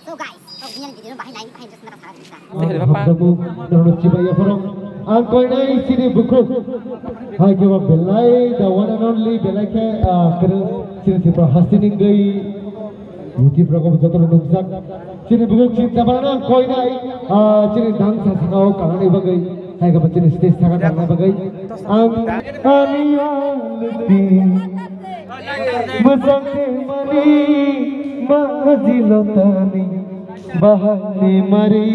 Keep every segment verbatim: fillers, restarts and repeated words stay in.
So guys, so real video bahai nai, bahai just na sa. Ang hamjago, norok chibai yaphoro. Ang koinai chini bukhuk. Hai khe ba belai, the one and only belai khe, ah, kwrwng chini Tripura hasteni wngwi YouTube rogo joto no nukjak. Chini bukhuk chinta barana ang koinai, ah, chini dangsa sakao kanani bagwi. Hai khe ba chini stage saka tangna bagwi. Ang ani alti. Mwchang tei mani majilotani bahani mari.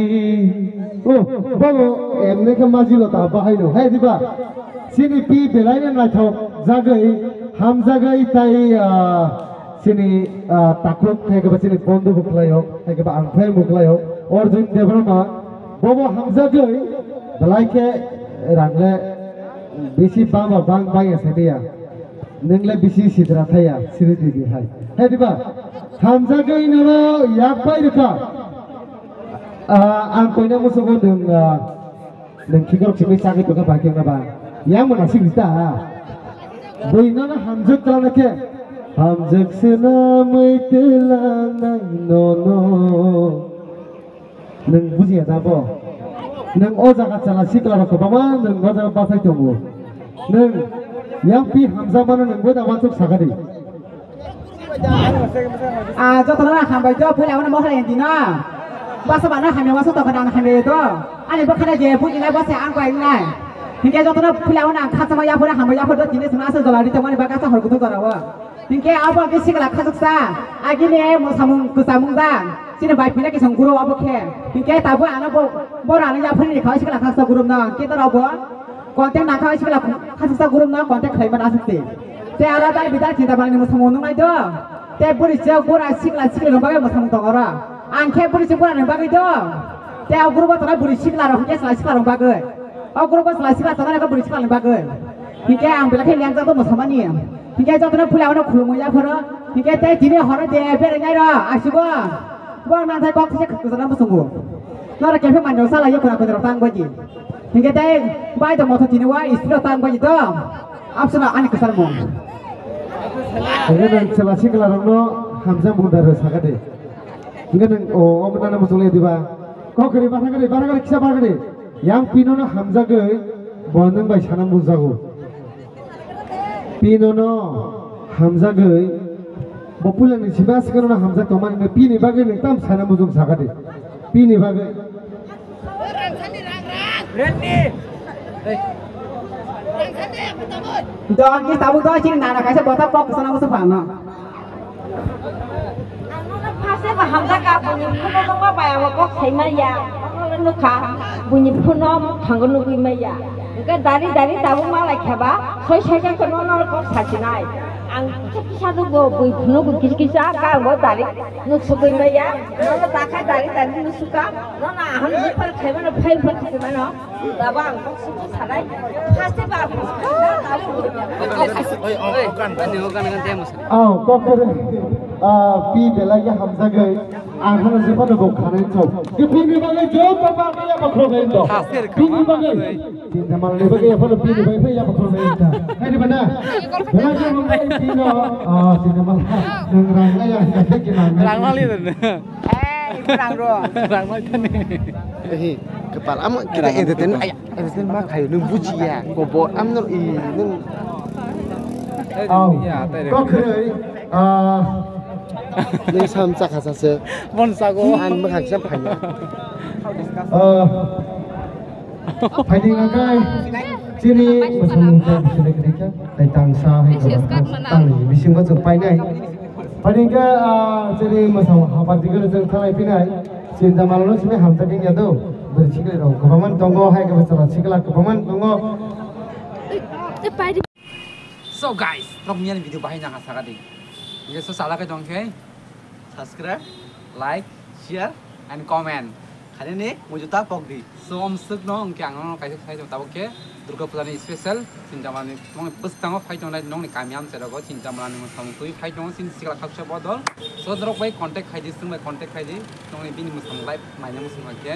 Oh, bago, emne khe majilota bahaino. Hai diba? Chini pi belai no naithok jagwi, hamjagwi tai, ah, chini, ah, takhuk hai khe ba chini bondo bo khlaio, hai khe ba ang phai bo khlaio. Arjun Debbarma, bobo hamjagwi belai khe rangle bisi bang ba bang bang ya saiya. Nwng le bisi sidra thaya, siri di di hai. Hai diba? Hamjagwi nono yak pai rwkha. Ah, ang koina musugo nwng, ah, nwng khikrok simi chagwi tongkha bai khe ba. Yang mona sigi ta. Bui nono hamjak tala khe. Hamjak se na mui tela nai nono. Nwng bujiya da bo? Nwng o jaga chwla sikla rok kwbangma nwng o jaga bachai tongo. Nwng yang pi hamjakmano nwng bo da uansuk sakha di. Ah, jotono hambai do, puila wano mohla yang dino. Basa bana hamya waso tokon ang hamya do. Ani bo khana je bujinai bo se ang bai nai. Hingke jotono puila wano ang khatama yapura hambai yapura do tini suna asa jolari tongmani baga sa hor kutu dorao. Hinkhe abo khe sikla khasuksa, agini mwsamung kwchamung da, chini bai phila kisong guru abo khe. Hinkhe tabuk ano bo, boro ano yaphani kha sikla khasuksa guru no, khe taro bo contact nangkha sikla khasuksa guru no contact khlai man asukti. Te aro dal bidal chinta bangni mwsamung nungnai do. Te buri se gura sikla sikla rok bagwi mwsamung tongora. Ang khe buri se gura ni bagwi do. Te o guru bo tongnai buri sikla rok hinkhe sikla sikla rok bagwi. O group o chwla sikla tongnai rok bwrwi sikla ni bagwi. Hinkhe ang belai khe lengjak bo mwsamani. Hinkhe jotono puila wano khulumui yaphoro. Hinkhe tei tini horo de berai nai rok asibo. Bo nang thai kok thai kwchana muchungo. Noro kephe manya sala ye khuna khuna rok tang baji. Hinkhe tei bai do moto tini wa istilo tang baji do. Absana ani kwchar mung. Hinkhe nang chwla sikla rokno hamjak mung da rw sakha de. Hinkhe nang o omo nana muchung le diba. Kok kari, bara kari, bara kari, kisa bara kari. Yang pino no hamjagwi bo nwng bai sana mujago. Pino no hamjagwi bo puila ni sima sikano no hamjak tongmani no pini bagwi nwng tam sana mujung sakha di. Pini bagwi. Dong ki tabu do chini nana kaisa bota kok sana musu phano. Ang nono phase ba hamjak ka buini phone no nokma bai abo kok sai maya. Nono le nukha buini phone no thango nugwi maya. Hwnkhe dari dari tabuk malai khe ba soi sai khe nono kok sasinai. Ang kisa kisa nukgo bui phone nugwi kisa kisa ka bo dari nuksugwi maya. Nono ta kha dari dari nuksuka. Nono aham jipar khai mano phai phai khai mano. Baba, ang kok suku sanai. Haste ba, ang kok suku sanai. Oi, oi, oi, ani okan kan temo sa. Aw, kok kere, ah, pi belai ya hamjagwi. Ang hano je pano bo khanai chok. Ke pi ni bagwi jo papa ke ya bakro gai to. Pi ni bagwi. Chinta mala ni bagwi ya pano pi ni bagwi ya bakro gai to. Hai ni bana. Belai ya hamjagwi pi no. Ah, chinta mala. Nang rang ya ya ke ke nang. Rang mali. Eh, ibu rang ro. Rang mali tani. Eh, kepala ama kita entertain. Aya. Entertain ma khayo, nwng bujiya. Kobo, am nor i, nwng. Aw, kok khrwi, ah, nwng sam chakha sase. Bon sago. An bwkhak sam phaiya. Ah, phaidi ngakai, chini, bwswng mungsa, bwswng mungsa, tai tangsa, hai kobang, tangni bisingo chwng painai. Phaidi khe, ah, chini bwswng hapar digwno chwng thanglai phinai. Chinta malano simi hamjak wngya do. Bwrwi sikla rok kwbangma tongo, hai khe bwsala sikla kwbangma tongo. So guys, rok miyani video bahai nang sakha di. Hingke so chala khe tong khe subscribe, like, share and comment. Khainani muitu ta pok di. So om swk no hingke ang no kaisa sai tabuk khe Durga Puja ni special Chintamani nongni bwskango phai tongnai nongni kami amchai rogo Chintamani mwsamung twi phai tongo chini sikla khaksa bodol. So norok bai contact khai di, swng bai contact khai di, nongni bini mwsamung live naina muchung kha khe.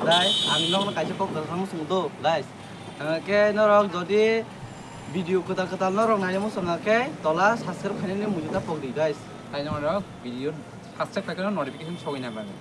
Dai, ang nokno kaisa kok da thang muchung do, guys. Ang khe norok jodi video kwtal kwtal norok naina muchung kha khe tola subscribe khainani muitu ta pok di, guys. Tai norok video subscribe khaikhe notification sogwina bagwi.